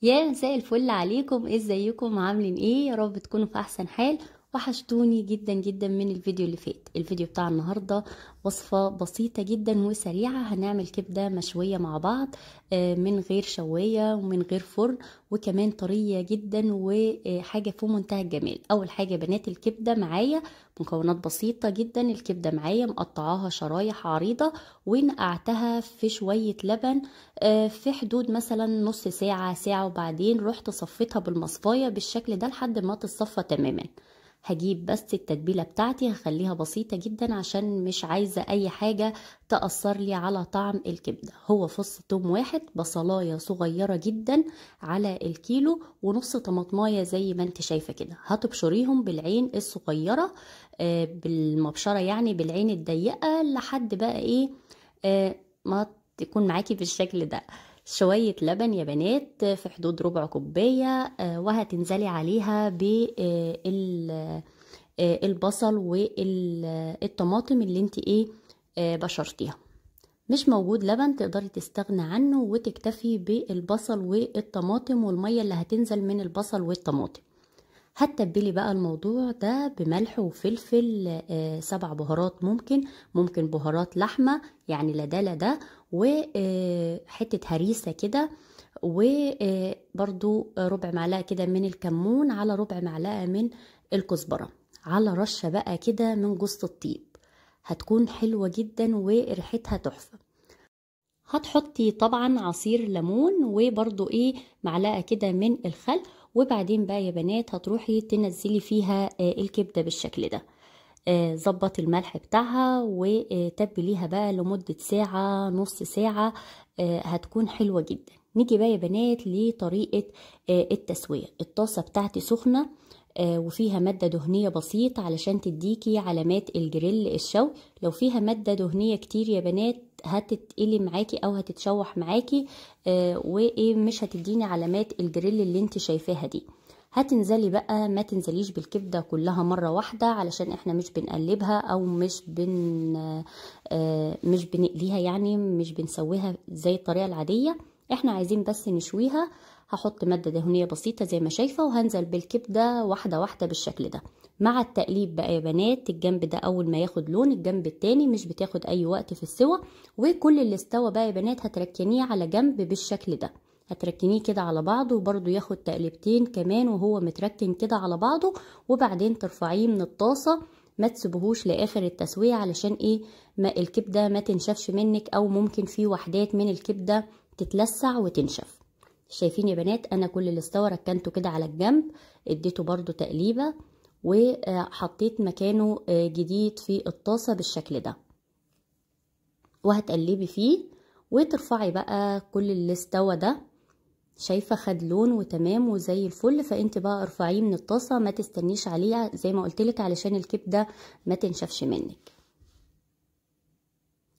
يا مساء الفل عليكم، ازيكم عاملين ايه؟ يا رب تكونوا في احسن حال. وحشتوني جدا جدا من الفيديو اللي فات. الفيديو بتاع النهارده وصفة بسيطة جدا وسريعة، هنعمل كبدة مشوية مع بعض من غير شواية ومن غير فرن، وكمان طرية جدا وحاجة في منتهى الجمال. اول حاجة بنات، الكبدة معايا مكونات بسيطة جدا. الكبدة معايا مقطعاها شرايح عريضة ونقعتها في شوية لبن في حدود مثلا نص ساعة ساعة، وبعدين رحت صفيتها بالمصفاية بالشكل ده لحد ما تتصفى تماما. هجيب بس التتبيلة بتاعتي، هخليها بسيطة جدا عشان مش عايزة اي حاجة تأثر لي على طعم الكبدة. هو فص توم واحد، بصلاية صغيرة جدا على الكيلو، ونص طماطماية زي ما انت شايفة كده. هتبشريهم بالعين الصغيرة بالمبشرة، يعني بالعين الضيقة، لحد بقى ايه ما تكون معاكي بالشكل ده. شوية لبن يا بنات في حدود ربع كوباية، وهتنزلي عليها بالبصل والطماطم اللي انت ايه بشرتيها. مش موجود لبن تقدري تستغنى عنه وتكتفي بالبصل والطماطم والمية اللي هتنزل من البصل والطماطم. هتتبلي بقى الموضوع ده بملح وفلفل، 7 بهارات، ممكن بهارات لحمة يعني لا ده لا ده، وحتة هريسة كده، وبرضو ربع معلقة كده من الكمون، على ربع معلقة من الكزبرة، على رشة بقى كده من جوز الطيب. هتكون حلوة جدا وريحتها تحفة. هتحطي طبعا عصير ليمون وبرضو ايه معلقة كده من الخل، وبعدين بقى يا بنات هتروحي تنزلي فيها الكبدة بالشكل ده. ظبطي الملح بتاعها وتبليها بقى لمدة ساعة نص ساعة، هتكون حلوة جدا. نيجي بقى يا بنات لطريقة التسوية. الطاسة بتاعتي سخنة وفيها مادة دهنية بسيطة علشان تديكي علامات الجريل الشوي. لو فيها مادة دهنية كتير يا بنات هتتقلي معاكي او هتتشوح معاكي، وايه مش هتديني علامات الجريل اللي انت شايفاها دي. هتنزلي بقى، ما تنزليش بالكبدة كلها مرة واحدة علشان احنا مش بنقلبها او مش مش بنقليها، يعني مش بنسويها زي الطريقة العادية، احنا عايزين بس نشويها. هحط مادة دهنية بسيطة زي ما شايفة، وهنزل بالكبدة واحدة واحدة بالشكل ده مع التقليب بقى يا بنات. الجنب ده اول ما ياخد لون، الجنب التاني مش بتاخد اي وقت في السوى. وكل اللي استوى بقى يا بنات هتركنيه على جنب بالشكل ده، هتركنيه كده على بعضه، وبرده ياخد تقلبتين كمان وهو متركن كده على بعضه، وبعدين ترفعيه من الطاسة. ما تسيبهوش لاخر التسوية علشان ايه ما الكبدة ما تنشفش منك، او ممكن في وحدات من الكبدة تتلسع وتنشف. شايفين يا بنات انا كل اللي استوى ركنته كده على الجنب، اديته برده تقليبه وحطيت مكانه جديد في الطاسه بالشكل ده، وهتقلبي فيه وترفعي بقى كل اللي استوى ده. شايفه خد لون وتمام وزي الفل. فانت بقى ارفعيه من الطاسه، ما تستنيش عليه زي ما قلتلك علشان الكبده ما تنشفش منك.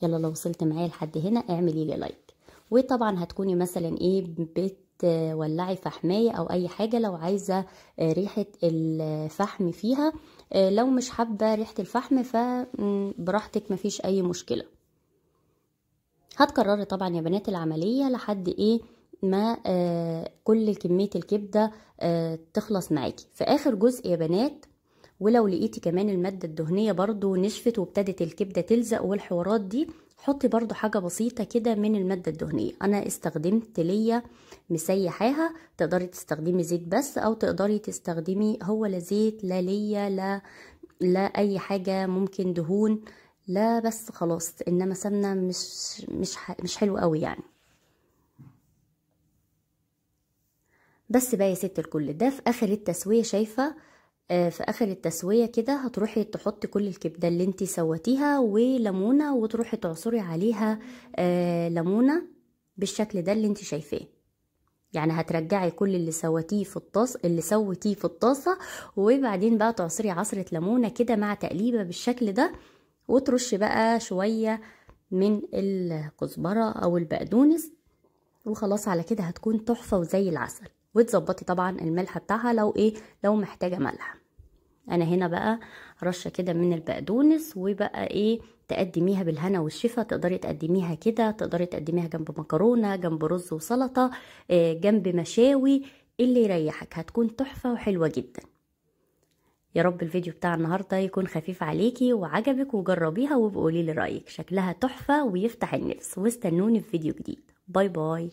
يلا لو وصلت معايا لحد هنا اعملي لي like. وطبعا هتكوني مثلا ايه بتولعي فحمايه او اي حاجة لو عايزه ريحه الفحم فيها، لو مش حابة ريحه الفحم فبراحتك مفيش اي مشكلة. هتكرري طبعا يا بنات العملية لحد ايه ما كل كمية الكبده تخلص معاكي. في اخر جزء يا بنات، ولو لقيتي كمان المادة الدهنية برضو نشفت وابتدت الكبده تلزق والحوارات دي، حطي برضو حاجة بسيطة كده من المادة الدهنية. انا استخدمت ليا مسيحاها، تقدري تستخدمي زيت بس، او تقدري تستخدمي هو لا زيت لا ليا لا اي حاجة، ممكن دهون لا بس خلاص، انما سمنة مش حلو قوي يعني. بس بقى يا ست الكل، ده في اخر التسوية. شايفة في اخر التسوية كده هتروحي تحطي كل الكبده اللي انتي سوتيها وليمونه، وتروحي تعصري عليها ليمونه بالشكل ده اللي انتي شايفاه. يعني هترجعي كل اللي سوتيه في الطاس اللي سوتيه في الطاسه، وبعدين بقى تعصري عصره ليمونه كده مع تقليبه بالشكل ده، وترشي بقى شوية من الكزبره او البقدونس، وخلاص على كده هتكون تحفة وزي العسل. وتظبطي طبعا الملح بتاعها لو ايه لو محتاجه ملح. انا هنا بقى رشه كده من البقدونس، وبقى ايه تقدميها بالهنا والشفا. تقدري تقدميها كده، تقدري تقدميها جنب مكرونة، جنب رز وسلطة، جنب مشاوي، اللي يريحك. هتكون تحفة وحلوة جدا. يا رب الفيديو بتاع النهاردة يكون خفيف عليكي وعجبك، وجربيها وبقولي لي رأيك. شكلها تحفة ويفتح النفس. واستنوني في فيديو جديد. bye bye.